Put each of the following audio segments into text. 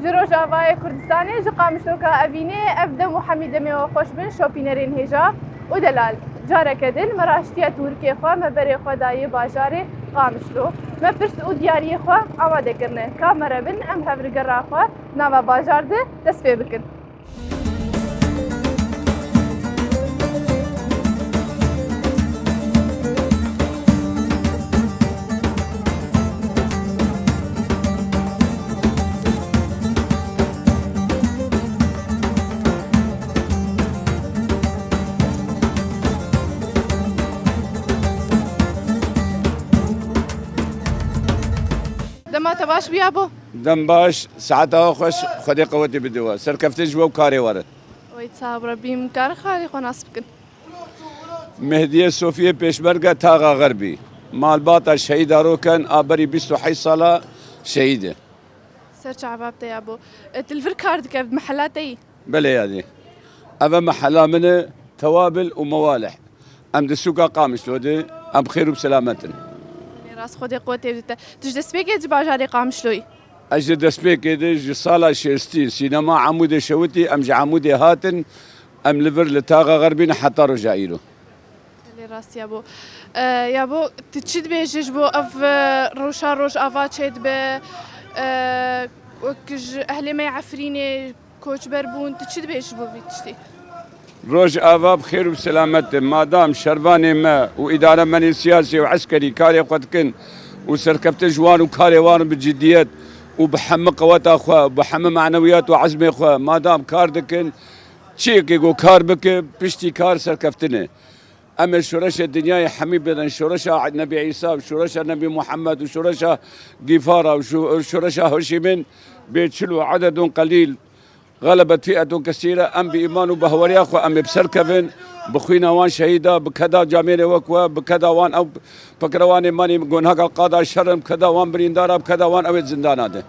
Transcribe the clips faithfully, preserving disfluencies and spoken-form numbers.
Ji Rojavayê Kurdistanê, ji Qamişloka Evînê, ev dem û hemî demê we xweş bin, şopînerên hêja û delal. Careke din me raştiye tûrikê xwe, me berê xwe daye bajarê Qamişlo. Me pirs û diyariyê xwe amade kirine. Ka me re bin, em hev li gera xwe nava bajar de dest pê bikin. Dema te baş bûya bo? Dem baş, saeta we xweş, Xwedê qewetê bide we. Serkeftin ji we û karê we re. Wey, sax û rebî, min kar xalê xwe nas bikin. Mehdiyê Sofiyê Pêşmerge Taxa Xerbî. Malbata şehîda Roken a berî bîst û heşt sala şehîd e. Ser çava te ya bo. E, tu li vir kar dike, ev mehela te yî? Belê yadî. Ev e mehela min e, Tewabil û Mewalih. Em di sûka Qamişlo de, em bi xêr û bi selamet in. Lê rast Xwedê quwetê bidite. Tu ji destpêkê ji bajarê Qamişloyî? Ez ji destpêkê de, ji sala şêstî, sînema Amûdê şewitî, em ji Amûdê hatin, em li vir li Taxa Xerbî ne heta roja îro. Lê rast ya bo. E, ya bo, tu çi dibêjî ji bo ev, e, rewşa Rojava çêdibe? E, wek ji ehlê me yê Efrînê koçber bûn, tu çi dibêjî ji bo vî tiştî? Rojava bi xêr û bi selamet e. Madam şervanê me û îdaremenên siyasî û eskerî karê xwe dikin û serkeftin ji wan û karê wan bi ciddiyet û bi hemî qeweta xwe, bi hemî manewiyat û ezmê xwe, madam kar dikin, çiyekê ku kar bike, piştî kar serkeftin e. Em ê şoreşê dinyayê hemî bidin, şoreşa Nebî Îsa û şoreşa Nebî Muhammed û şoreşa Gîfara û şo-, şoreşa Hoşîmin bê çil û ededun qelîl, xelebet fî'etun kesîre, em bi îman û bi heweriya xwe em ê bi ser kevin, bi xwîna wan şehîda, bi keda camêrê wek we, bi keda wan ew pekrewanê me nî gonheka qada şer in, bi keda wan birîndara, bi keda wan ew ê zindana de.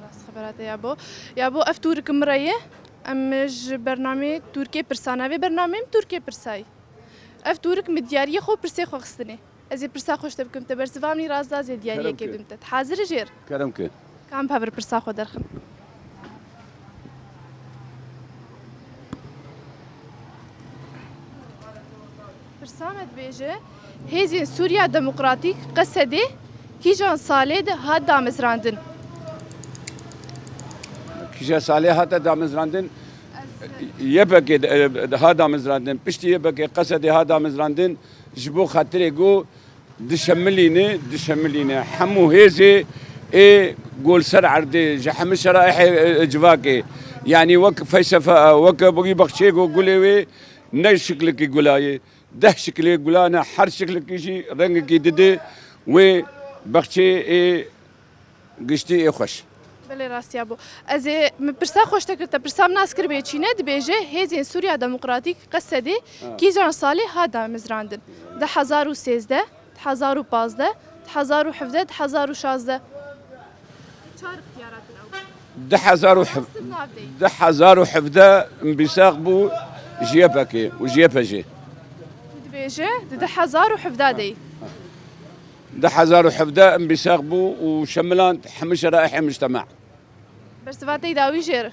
Rast xebera te ya bo. Ya bo ev tûrik min re ye. Em ji bernameyê Tûrkê pirsa navê bernameyê min Tûrkê pirsayî. Ev tûrik min diyariyê xwe û pirsê xwe xistinê. Ez ê pirsa xwe ji te bikim, te bersiva min î rast da, ez ê diyariyekê bidim te. Tu hazir î jêr? Kerem ke. Ka em bi hev re pirsa xwe derxin. Pirsa me dibêje, Hêzên Sûriya Demokratîk, Qesedê, kîjan salê de hat damezrandin? Kîja salê hate damezrandin? Y P G de, e, ha damezrandin. Piştî Y P G Qesedê ha damezrandin. Ji bo xatirê ku dişemilîne, dişemilîne. Hemû hêzê ê ku li ser erdê, ji hemû şerayehê, e, e, civakê. Yanî wek felsefe, e, wek wî bexçê ku gulê wê ne şiklekî gula ye. Deh şiklê gula ne, her şiklekî jî rengekî dide wê bexçê ê giştî ê xweş. Belê, rastiya bo. Ez ê, min pirsa xwe ji te kir, te pirsa min nas kir bê çî ne, dibêje Hêzên Sûriya Demokratîk, Qesedê, Ha. kîjan salê hat damezrandin? Du hezar û sêzdeh, du hezar û pazdeh, du hezar û hevdeh, du hezar û şazdeh. Çar ixtiyara tune ew. Du hezar û hevdeh, Nasıl nav dey? du hezar û hevdeh em bîsaq bû ji Y P G û ji Y P G. Tu dibêje di du hezar û hevdeh dey. Du hezar û hevdeh em bîsaq bû û şemiland hemî şerayehê mujtema. Bersiva te yî dawî jêr.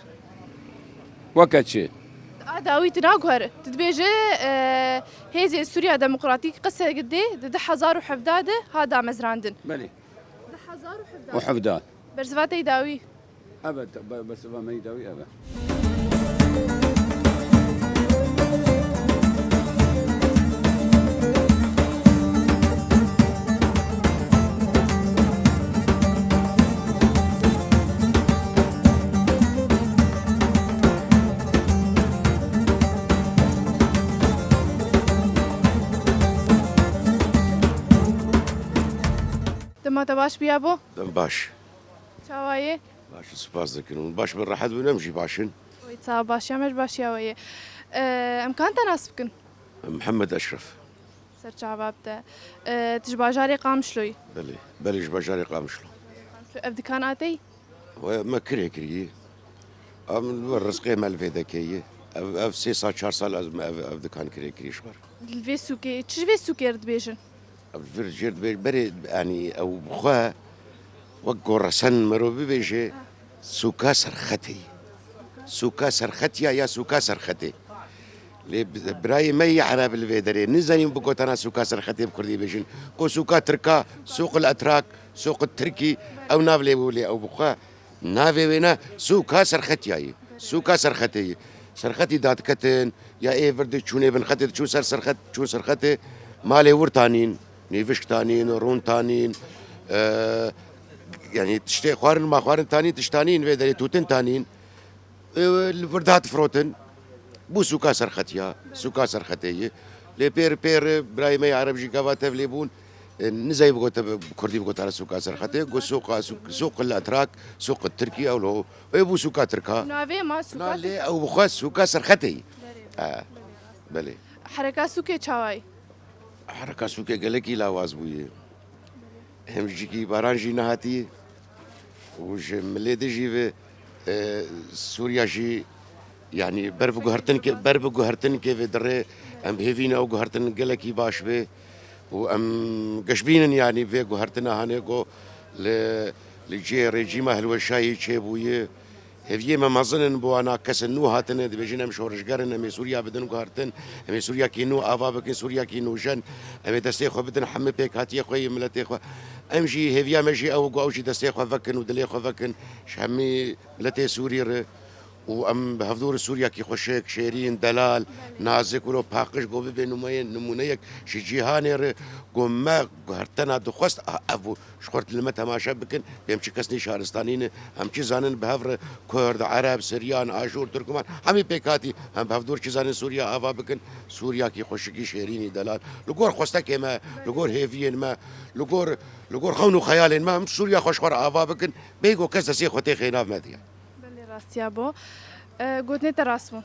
Weke çi? A dawî tu naguhere. Tu dibêje, e, Hêzên Sûriya Demokratîk Qesedê di du hezar û hevdeh de ha damezrandin. Belê. Du hezar û hevdeh. û hevdeh. Bersiva te yî dawî. Evet, be-, bersiva me yî dawî ev e. Dema te baş bûya bo? Dem baş. Çawa yê? Baş, spas dikin. Baş bin, rehet bin, em jî baş in. Wê, ça baş ya me ji baş ya we yê. Em kan te nas bikin? Mihemed Eşref. Ser çava bi te. E, tu ji bajarê Qamişloyî? Belê, belê ji bajarê Qamişlo. Ev dikan a te yî? We me kirê kiriye. Em li rizqê me li vê dekê ye. Ev, ev sê sal, çar sal ez me ev, ev dikan kirê kiriye ji xwe re. Li vê sûkê, çi ji vê sûkê re dibêjin? Ev vir jêr dibê-, berê, yanî ew bi xwe wek ku resen mirov bibêje, Sûka Serxetê. Sûka Serxetiya ya Sûka Serxetê. Lê bi-, birayê me yê Ereb li vê derê nizanîn bi gotana Sûka Serxetê bi Kurdî bêjin. Ku Sûka Tirka, Sûq el Etrak, Sûq el Tirkî, ew nav lê bû lê ew bi xwe navê wê ne Sûka Serxetiya ye. Sûka Serxetê ye. Serxetî dadiketin, ya ê vir diçûnê bin xetê diçûn ser Serxet, çûn Serxetê, malê wir tanîn, nêvişk tanîn, rûn tanîn, e, yanî tiştê xwarin, ma xwarin tanîn, tişt tanîn, vê derê tûtin tanîn. E, li vir dihat firotin. Bû sûka Serxetiya, sûka Serxetê ye. Lê pêr, pêr birayê me yê Ereb jî gava tev lê bûn, e, nizey bigote bi kurdî bigotare sûka Serxetê, got sûqa, sûq, sûq el Etrak, sûq el Tirkî, ew lo. Ê bû sûka Tirka. Navê ma sûka Na lê Tirka. Ew bi xwe sûka Serxetê ye. Belê, Ha, belê, rast. Belê. Hereka sûkê çawa ye? Hereka sûkê gelekî lawaz bûye. Hem jikî baran jî nehatiye û ji milê dijî ve, e, Sûriya jî, yanî ber bi guhertin ke-, ber bi guhertin kê ve dirê, em hêvî ne ew guhertin gelekî baş be û em geşbînin, yanî vê guhertina hanê ku li, li cihê rejîma hilweşayî çêbûye. Hêviyê me mezin in bi wana kesên nû hatine, dibêjin em şorişger in, em ê Sûriya bidin guhertin, em ê Sûriyakî nû ava bikin, Sûriyakî nûjen, em ê destê xwe bidin hemî pêkhatiyê xwe yê miletê xwe. Em jî hêviya me jî ew ku ew jî destê xwe vekin û dilê xwe vekin ji hemî miletê Sûrî re û em bi hevdûr Sûriyakî xweşik, şêrîn, delal, nazik wilo paqij ku bibe nimûneyek, nimûneyek ji cîhanê re ku me guhertena dixwest, a, ev bû. Ji xurt li me temaşe bikin, em çi kesnî şaristanî ne, em çi zanin bi hev re Kurd, Ereb, Siryan, Aşûr, Tirkman, hemî pêk hatî, em bi hevdûr çi zanin Sûriya ava bikin, Sûriyakî xweşikî şêrînî delal. Li gor xwestekê me, li gor hêviyên me, li gor, li gor xewn û xeyalên me, em Sûriya xwe ji xwe re ava bikin, bêyî ku kes destê xwe têxê nav me diye. Belê rastiya bo. E, gotinê te rast bû.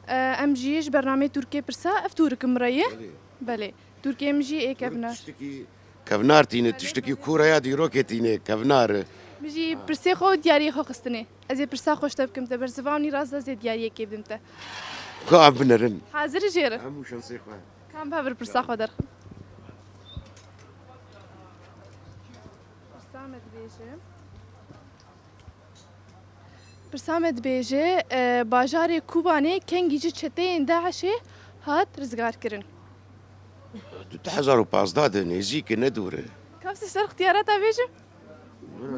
E, em jî ji bernameyê Tirkiyê pirsa, ev tûrik im re ye? Belê. Belê. Tirkiyê min jî ê kevnar. Tiştekî kevnar tîne, tiştekî kûreya dîrokê tîne, kevnar. Min jî pirsê xwe û diyariyê xwe xistine. Ez ê pirsa xwe ji te bikim, te bersiva min î rast da, ez ê diyariyekê bidim te. Ku em binerin. Hazir î jê re. Hemû şansê xwe. Kam bi hev re pirsa xwe derxim. Pirsa me dibêje. Pirsa me dibêje, e, bajarê Kobanê kengî ji çeteyên DAIŞê hat rizgarkirin? Di du hezar û pazdeh de nêzîk e, ne dûr e. Ka ser ixtiyara te bêjim?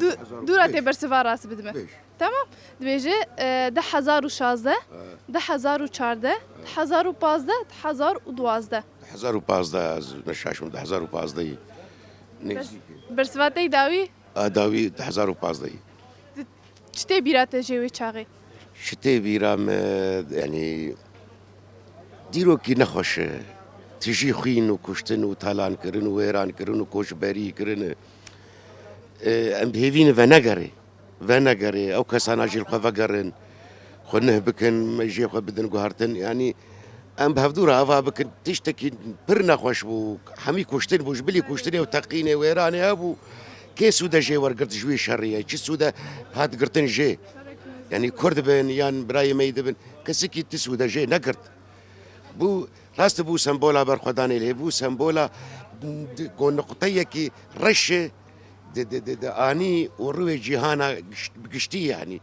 Du-, du hezar û pênc. Dûra tê bersiva rast bidime. Pênc. Tamam. Dibêje, e, du hezar û şazdeh, Ha. du hezar û çardeh, du hezar û pazdeh, du hezar û duwazdeh. Du hezar û pazdeh, ez ne şaş bim, du hezar û pazdehî. Nêzîk e. Bersiva te yî dawî? A dawî du hezar û pazdehî. Di çi tê bîra te jê wê çaxê? Çi tê bîra me, yanî dîrokî nexweş e. Tijî xwîn û kuştin û talankirin û wêrankirin û koçberî kirin e. E, em bi hêvî ne venegerê. Venegerê, ew kesana jî li xwe vegerin, xwe nih bikin, me jê xwe bidin guhertin. Yanî em bi hevdû re ava bikin, tiştekî pir nexweş bû. Hemî kuştin bû, ji bilî kuştinê û teqînê wêranê hebû. Kê sûde jê wergirt ji wî şerî ye? Çi sûde hat girtin jê? Yanî Kurd bin yan birayê me yî dibin, kesekî ti sûde jê negirt. Bû, rast bû sembola berxwedanê lê bû sembola di, ku nuqteyekî reş e, di, di, di, di anî û rûyê cîhana giş-, bi giştî, yanî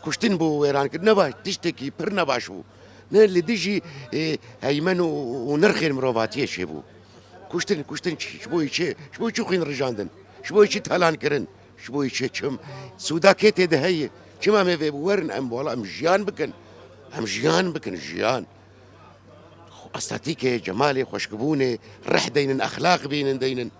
kuştin bû, wêrankirin, neba tiştekî pir nebaş bû. Ne li dijî, e, heymen û, û nirxên mirovatiyê çêbû. Kuştin, kuştin çi, ji bo yî çi, ji bo yî çi xwîn rijandin, ji bo yî çi talan kirin, ji bo yî çi çim, sûda kê tê de heye, çima me vê bû, werin em wala em jiyan bikin, em jiyan bikin, jiyan. Estatîkê, cemalê, xweşkbûnê, reh deynin, exlaq bînin, deynin.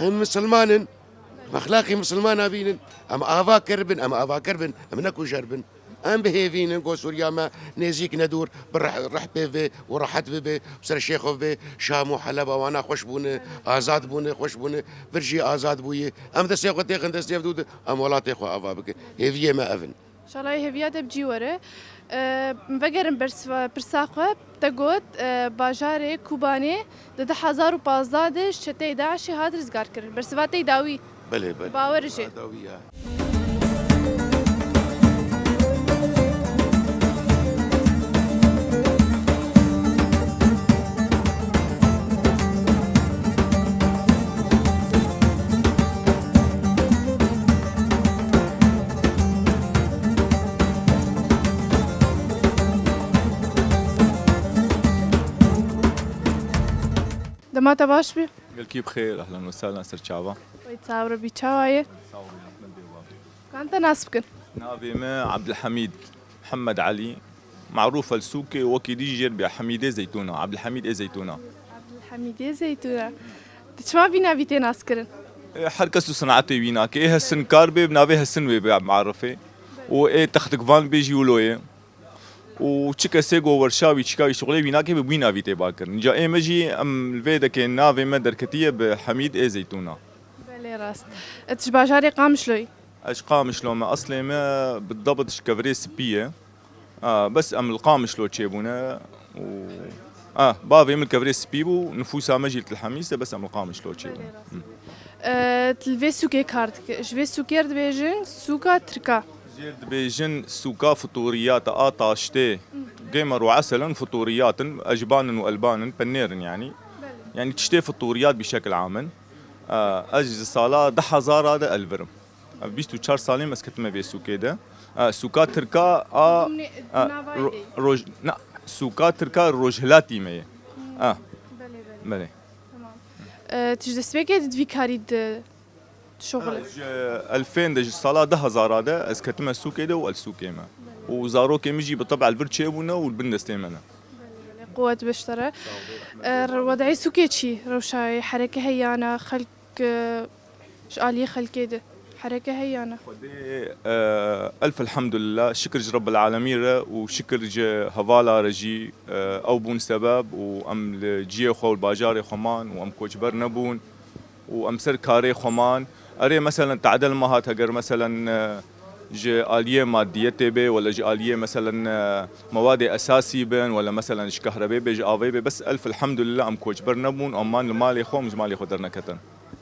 Em misilman in, em exlaqî misilmana bînin, em avakir bin, em avakir bin, em ne kujer bin. Em bi hêvî ne ku Sûriya me nêzîk ne dûr, bi reh, reh pê vê û rehet bibe, bi ser şêxov bê, Şam û Heleba wana xweş bûne, azad bûne, xweş bûne, vir jî azad bûye. Em destê xwe têxin destê ev dû de, em welatê xwe ava bikin. Hêviyê me ev in. Şalayê hêviya te bi cî were. E, vegerin bersiva, pirsa xwe. Te got, e, bajarê Kubanê di du hezar û pazdeh de ji çeteyê DAIŞê hat rizgarkirin. Bersiva te yî dawî? Belê, belê. Bawer jê. Dawî ya. Dema te baş bî. Gelkî bi xêr, ehlen we sehlen, ser çava. Wê çav re bî, çawa ye? Sağ ol, Ahmet Bey, var. Kan te nas bikin. Navê me Abdülhamid Muhammed Ali. Marûf el sûkê, wekî dî jêr bî Hamîdê Zeytûna, Abdülhamid ê Zeytûna. Abdülhamidê Zeytûna. Tu çima vî navî tê nas kirin? E, her kes û sinetê wî nake. Ê hesinkar bê, bi navê hesin wê bê marifê. Û ê textikvan bê jî wilo ye. Û çi kesê ku werşa wî, çika wî, şixulê wî nake, bi wî navî tê bakirin. Ca ê me jî em li vê dekê navê me derketiye bi Hamîd ê Zeytûna. Belê rast. E, tu ji bajarê Qamişloyî? Ez ji Qamişlo me, eslê me bi dabit ji kevirê spî ye. A, bes em li Qamişlo çêbûne û, a, bavê min li kevirê spî bû, nifûsa me jî li Til Hemîs e, bes em li Qamişlo çêbûne. Belê rast. Hı. E, tu li vê sûkê kar dike. Ji vê sûkê re dibêjin sûka Tirka. Jêr dibêjin sûka fitoriyata a taştê. Hı. Gêmer û esel in, fitoriyat in, ecban in û elban in, penêr in yanî. Belê. Yanî tiştê fitoriyat bi şekil am in. E, ez ji sala du hezara de ez li vir im. Ev bîst û çar salên me ez ketime vê sûkê de. E, sûka Tirka a, Dimnê, e, navayê ro-, de. Roj-, na, sûka Tirka rojhilatî me ye. Hmm. E. Belê, belê. Belê. Tamam. E, tu ji destpêkê de di vî karî de dişuxulî? E, ji elfên de, ji sala du hezara de ez ketime sûkê de û ez sûkê me. Belê. Û zarokê min jî bi tebî li vir çêbûne û li bin destê me ne. Belê, belê. Quwet bi ji te re. Sağ ol. E, wedayê sûkê çi? Rewşa hereke heye ya ne, xelk e, ji aliyê xelkê de hereke heye ya ne? Xwedê, e, elf elhamdulillah, şikir ji Rebbil Alemîn re û şikir ji hevala re jî, e, ew bûn sebeb û em li ciyê xwe û li bajarê xwe man û em koçber nebûn û em ser karê xwe man. Erê, meselen, tadel me hat, heger, meselen, e, ji aliyê madiyetê bê, wala ji aliyê, meselen, e, mewadê esasî bin, wala, meselen, ji kahrebê bê, ji avê bê, bes elf elhamdulillah em koçber nebûn, em man li malê xwe, em ji malê xwe derneketin.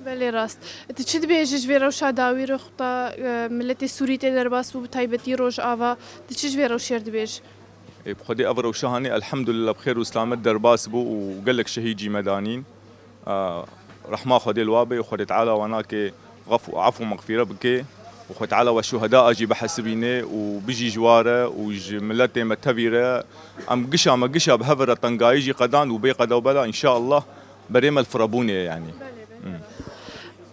Belê rast. Tu çi dibêjî ji vê rewşa dawî rû da, e, miletê Sûrî tê derbas bû, bi taybetî Rojava? Tu çi ji vê rewşê re dibêjî? Ê, bi Xwedê ev rewşa hanê elhamdulillah bi xêr û silamet derbas bû û gelek şehîd jî me danîn. E, rehma Xwedê li wa be û Xwedê Teala wana ke xef-, efû û mexfîre bike û Xwedê Teala we şuheda a jî bihesibîne û bijî ji wa re û ji miletê me tevî re. Em gişa me gişa bi hev re tengayî jî qedan û bê qeda û bela înşallah. Berê me li firebûnê ye, yanî. Belê, belê. Hmm.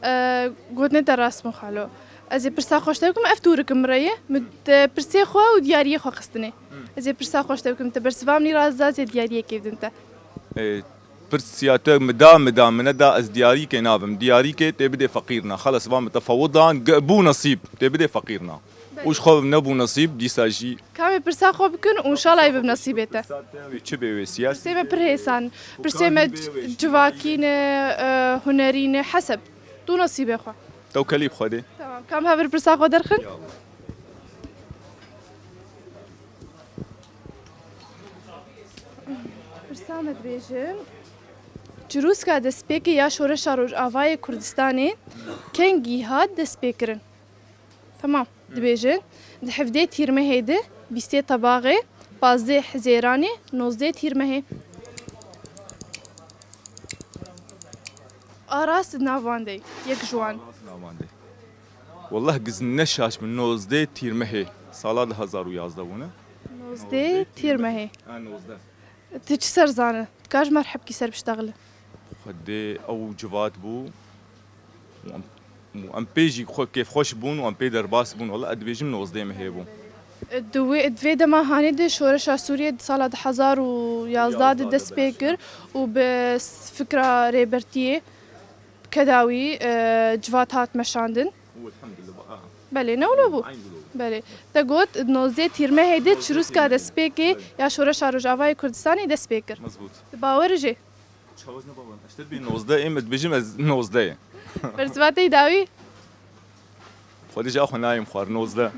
E, gotinê te rast bû xalo. Ez ê pirsa xwe ji te bikim, ev tûrik in min re ye. Min te pirsê xwe û diyariyê xwe xistinê. Hmm. Ez ê pirsa xwe ji te bikim, te bersiva min î rast da, ez ê diyariyekê bidim te. E, pirsiya te min da, min da, min neda, ez diyarîkê nabim. Diyarîkê tê bidê feqîrina. Xelas, va min te fewidan, ge-, bû nesîb, tê bidê feqîrina. Belê. Û ji xwe nebû nesîb, dîsa jî. Ka em ê pirsa xwe bikin û înşallah ê bibe nesîbê te. Pirsa te wê çi bê wê siyasî. Pirsê me bê, pir hêsan. Pirsê me fukahî bê, wê c-, civakî ne, e, hunerî ne, heseb. Tu nesîbê xwe. Tewkelî bi Xwedê. Tamam. Ka em hev re pirsa xwe derxin? Ya Allah. Pirsa me dibêjin. Çirûska destpêkê ya Şoreşa Rojavayê Kurdistanê kengî hat destpêkirin? Tamam, dibêjin. Di hevdê Tîrmehê de, bîstê Tebaxê, pazdê Hizêranê, nozdê Tîrmehê. A rast di nav wan de, yek ji wan. A rast di nav wan de. Wallah giz ne şaş min, nozdê Tîrmehê, sala du hezar û yazdeh bûne. Nozdê Tîrmehê. Ha, nozdeh. Tu çi ser zane? Tu kar ji me re hebkî ser biştexile? Xwedê ew civat bû. Û em, û em pê jî xwe kêfxweş bûn û em pê derbas bûn. Wela ez dibêjim nozdeh mehê bû. Di wê, di vê dema hanê de şoreşa Sûriyê di sala du hezar û yazdeh de dest pê kir û bi fikra rêbertiyê kedawî, e, civat hat meşandin. Û elhamdulillah, aha. Belê, ne wilo bû? Eyn wilo bû. Belê. Te got, nozdeh Tîrmehê de çirûska destpêkê ya Şoreşa Rojavayê Kurdistanê dest pê kir. Mezbût. Tu bawer î jê? Çawa ez ne bawer im? Ez te dibê nozdeh ê, min dibêjim ez nozdeh ye. Bersiva te yî dawî? Xwedê ji xwe nayêm xwar, nozdeh.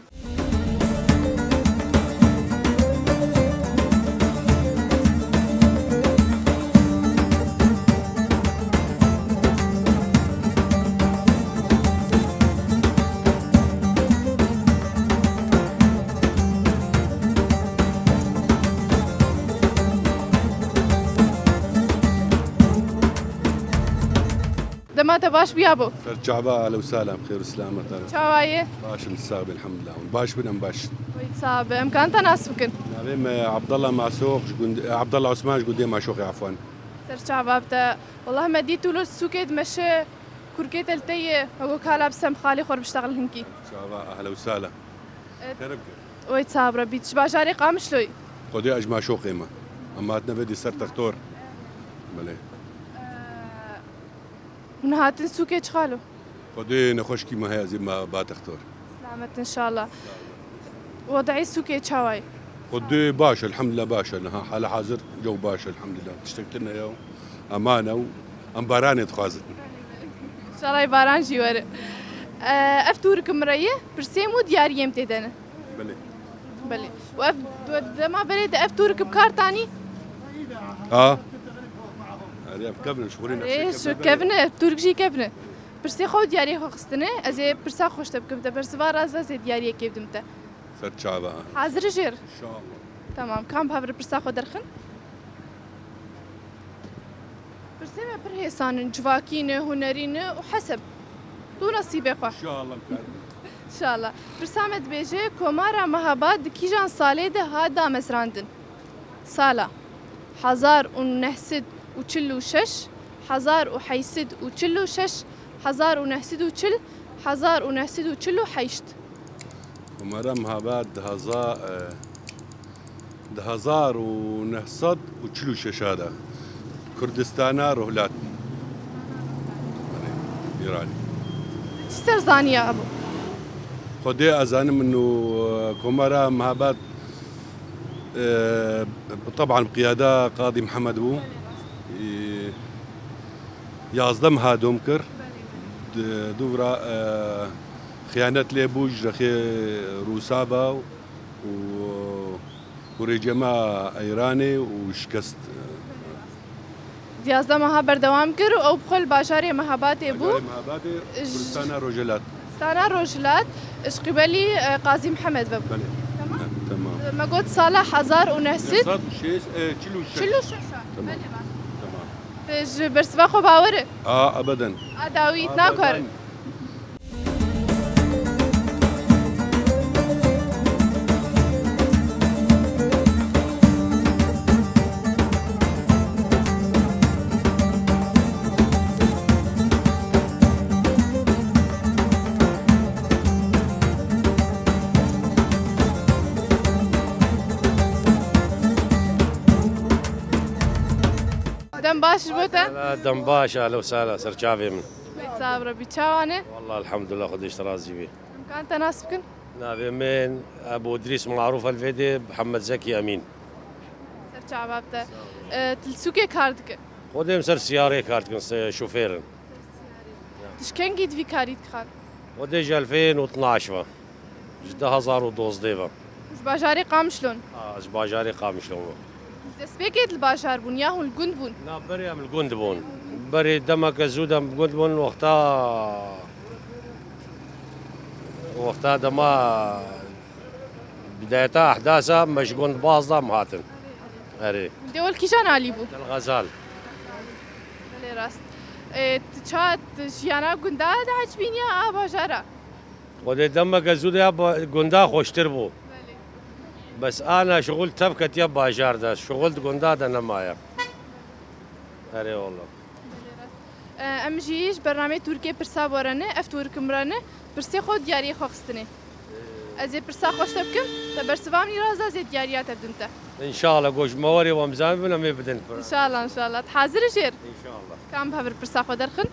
Dema te baş bûya bo. Ser çava, ehlen û sehlen, xêr û selamet. Çawa ye? Baş im, sax bin, elhamdulillah. Baş bin, em baş. Wî sax be. Em kan te nas bikin? Navê me Abdallah Masox, ji gund-, Abdallah Osman, ji gundê Maşoxê, efwan. Ser çava bi te. Wallah me dît tu li sûkê dimeşe, kurkê te li te ye. Me got kala bi sem xalê xwe biştexil hinkî. Çava, ehla û sala. Evet. Kerem kir. Oy çavra bît. Ji bajarê Qamişloyê. Xwedê ez ji Maşoqê me. Em hatine vê dî ser textor. Belê. Ee, hûn hatin sûkê çi xalo? Xwedê nexweşkî me heye ez ê me ba textor. Selamet inşallah. Wed'ê sûkê çawa ye? Xwedê baş, elhamdülillah baş e. Niha hala hazir cew baş, elhamdülillah. Tiştek tune ye û eman e û em baranê dixwazin. İnşallah baran jî were. Ee, ev tûrik min re ye, pirsêm û diyariyêm tê de ne. Belê. Belê. Û ev, dema berê de ev tûrik bi kar tanî? Ha? Erê, ev kevin, ji xwirê Erê, nexşê ji kevin. Kevin e, tûrik jî kevin e. Pirsê xwe û diyariyê xwe xistine, ez ê pirsa xwe ji te bikim te. Bersiva rast ez ê diyariyekê bidim te. Ser çava. Hazir jêr? İnşallah. Tamam, kam bi hev re pirsa xwe derxin? Pirsê me pir hêsan in, civakî ne, hunerî ne û heseb. Tu nesîbê xwe. İnşallah. İnşallah. Pirsa me dibêje, Komara Mehabad di kîjan salê de hat damezrandin? Sala: hezar û neh sed û çil û şeş, hezar û heyt sed û çil û şeş, hezar û neh sed û çil, hezar û neh sed û çil û heşt. Komara Mehabad di heza-, e, di hezar û neh sed û çil û şeş de Kurdistana Rohlat, yanî Îranê. Çi ser zaniya hebû? Xwedê ez zanim min û, e, Komara Mehabad, e, teban bi qiyada Qadî Mihemed bû. E, yazdeh meha dom kir. Di, dûvra, e, xiyanet lê bû ji rexê Rûsa ve û, û rêcema Îranê û şikest. Di yazdeh meha berdewam kir û ew bi xwe li bajarê Mehabatê bû. Bajarê Mehabatê, Ji Kurdistana Rojhilat. Kurdistana Rojhilat, ji qîbelî, e, Qazî Mihemed ve bû. Belê. Tamam. Ha, tamam. Me got sala hezar û neh sed. Neh sed û şeş, e, çil û şeş. Çil û şeş. Tamam. Belê, rast. Tamam. Tu ji bersiva xwe bawer e? A, ebeden. A dawî A, nakar. Ebeden. Dem baş ji bo te. Dem baş, ehla û sehla, ser çavê min. Wê çav re bî, çawa ne? Wallah, elhamdulillah, Xwedê ji te razî bî. Em kan te nas bikin? Navê min Ebû Idrîs, marûf el vê dê Mihemed Zekî Emîn. Ser çava bi te. E, tu li sûkê kar dike? Xwedê em ser siyarê kar dikin, se-, şofêr in. Tu ji kengî di vî karî dixan? Xwedê ji elfên û tnaş ve. Ji du hezar û dozdeh ve. Ji bajarê Qamişlon? A, ji bajarê Qamişlon ve. Ji destpêkê li bajar bûn ya hûn li gund bûn? Na, berê em li gund bûn. Berê demeke zû de em li gund bûn, wexta, wexta dema bidayeta ehdasa me ji gund baz da em hatin. Erê. Hûn dê wil kîjan alî bû? Tel Xezal. Belê rast. Ê, tu ça, tu jiyana gunda diecibîn ya a bajara? Xwedê demeke zû de ya ba-, gunda xweştir bû. Belê. Bes ana şixul tev ketiye bajar de, şixul di gunda de nemaye. Erê wala. Belê rast. E, em jî ji bernameyê Tûrkê pirsa borene, ev Tûrkim re ne, pirsê xwe û diyariyê xwe xistine. Ez ê pirsa xwe ji te bikim, te bersiva min î rast da ez ê diyariya te bidim te. Înşallah, goş me werê wan bizanibin, em ê bidin. Înşallah, înşallah. Tu hazir î jêr? Înşallah. Kam bi hev re pirsa xwe derxin?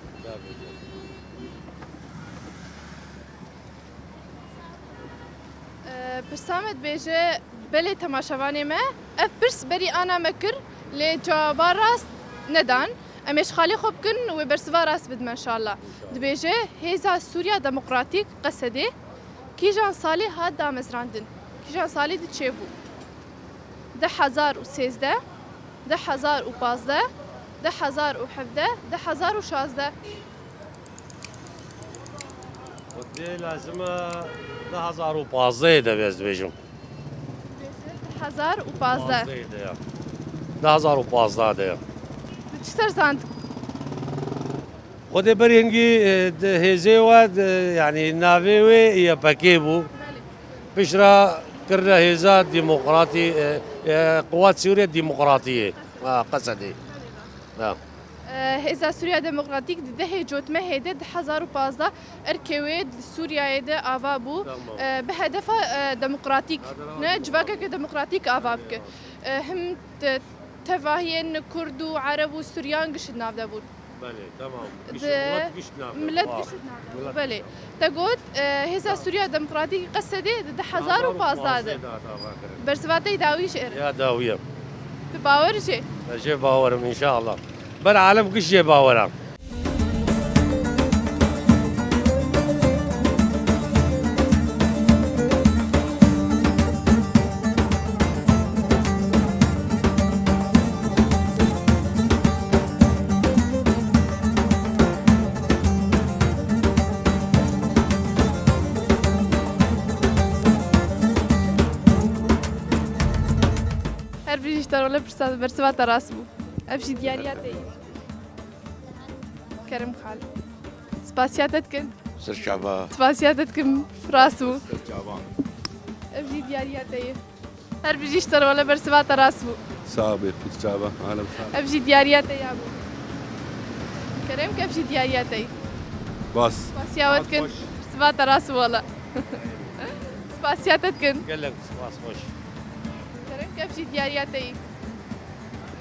Ee, pirsa me dibêje, belê temaşevanê me, ev pirs berî ana me kir, lê cewaba rast nedan. Em ê ji xalê xwe bikin, wê bersiva rast bidime înşallah. Dibêje, Hêza Sûriya Demokratîk, Qesedê, kîjan salê hat damezrandin? Kîjan salê di çêbû? Du hezar û sêzdeh, du hezar û pazdeh, du hezar û hevdeh, du hezar û şazdeh. Xwedê lazim e du hezar û pazdeh de be ez dibêjim. Du hezar û pazdeh. Pazdeh de ya. Du hezar û pazdeh de ya. Tu çi ser zand? Xwedê berî hingî, e, di hêzê we, di, yanî navê wê Y P G bû. Belê. Piştre kirine hêza demokratî, e, e, Quwat Sûriye Demokratiyê. Ha, Qesedê. Ha. E, Hêza Sûriya Demokratîk di dehê Cotmehê de du hezar û pazdeh erkê wê di Sûriyeyê de ava bû. Tamam. E, bi hedefa, e, demokratîk, ne, civakeke demokratîk ava bike. E, him te-, tevahiyên Kurd û Ereb û Suryan giş di nav de bûn. Belê, tamam. Giş, Di millet giş di nav de bû. Millet giş di nav de bû. Belê. Te got, e, Hêza Sûriya Demokratîk Qesedê di du hezar û pazdeh de. Bersiva te dawî ji êre. Ya dawî ye. Tu bawer jê? Ez jê bawer im, înşallah. Ber alem giş jê bawer e. Her bijî ji te re wele pirsa, bersiva te rast bû. Ev jî diyariya te ye. Kerem Xal. Spasiya te dikin. Ser çava. Spasiya te dikim, rast bû. Ser çava. Ev jî diyariya te ye. Her bijî ji te re wele bersiva te rast bû. Sağ ol, pir çava. Alem sağ ol. Ev jî diyariya te ya bû. Kerem ke ev jî diyariya te ye. Bas. Spasiya we dikin. Bersiva te rast bû wele. Spasiya te dikin. Gelek spas, xweş. Kerem ke ev jî diyariya te ye.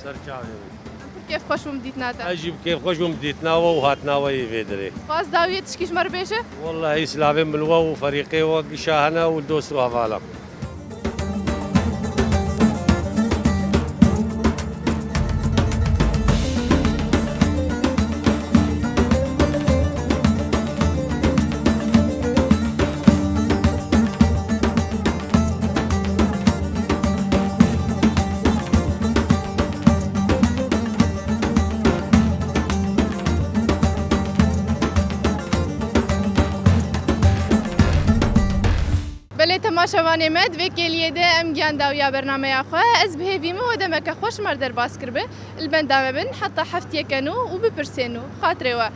Ser çavê min. Em pir kêfxweş bûm dîtina te. Ez jî bi kêfxweş bûm dîtina we û hatina we yê vê derê. Xwaz dawiyê tişkî ji me re bêje? Wellahî silavên min we û ferîqê we gişa hene û dost û hevala. Belê temaşevanê me, di vê kêliyê de em gihan dawiya bernameya xwe. Ez bi hêvî me we demeke xweş ji me re derbas kiribe. Li benda me bin heta heftiyeke nû û bipirsên nû. Xatirê we.